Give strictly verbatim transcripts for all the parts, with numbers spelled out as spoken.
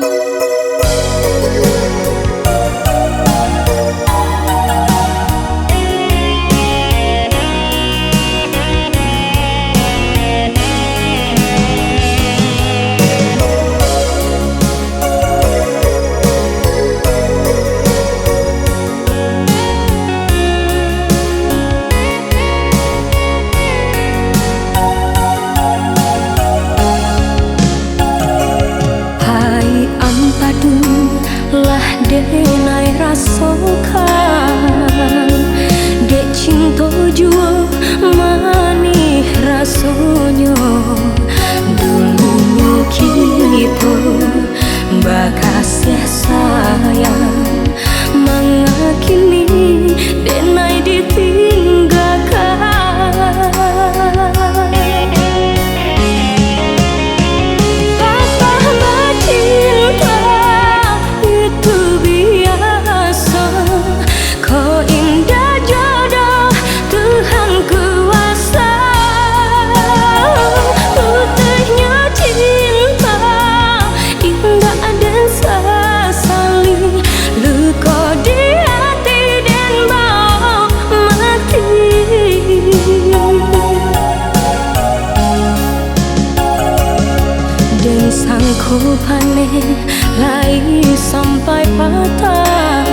Hai ampadu, lah denai rasokan, dek cinto juo manih rasonyo. Dulunyo kito bakasiah sayang, manga kini denai ditinggakan. Patah bacinta itu biaso, ko indak jodoh Tuhan kuaso. Putuihnyo cinto indak den sasali, luko di ati den bao mati. Den sangko paneh lai sampai patah,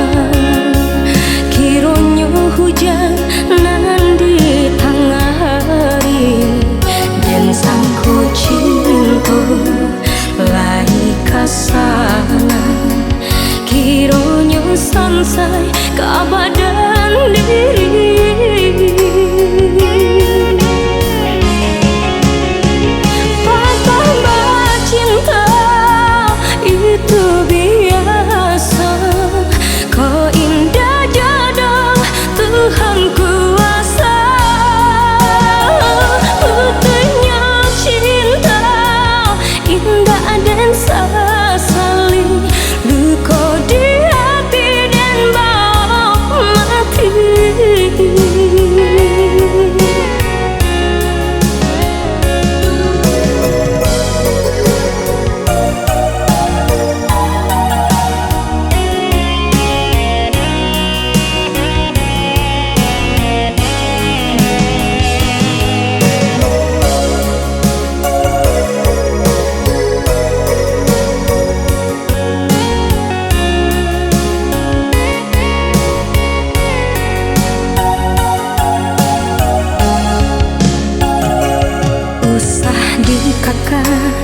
kironyo hujan nan di tangah ari. Den sangko cinto lai ka sana, kironyo sansai ka badan diri. Patah bacinto itu biaso, ko indak jodoh Tuhan kuaso. Putuihnyo cinto indak den sasali, luko di ati den bao mati. Usah dikakak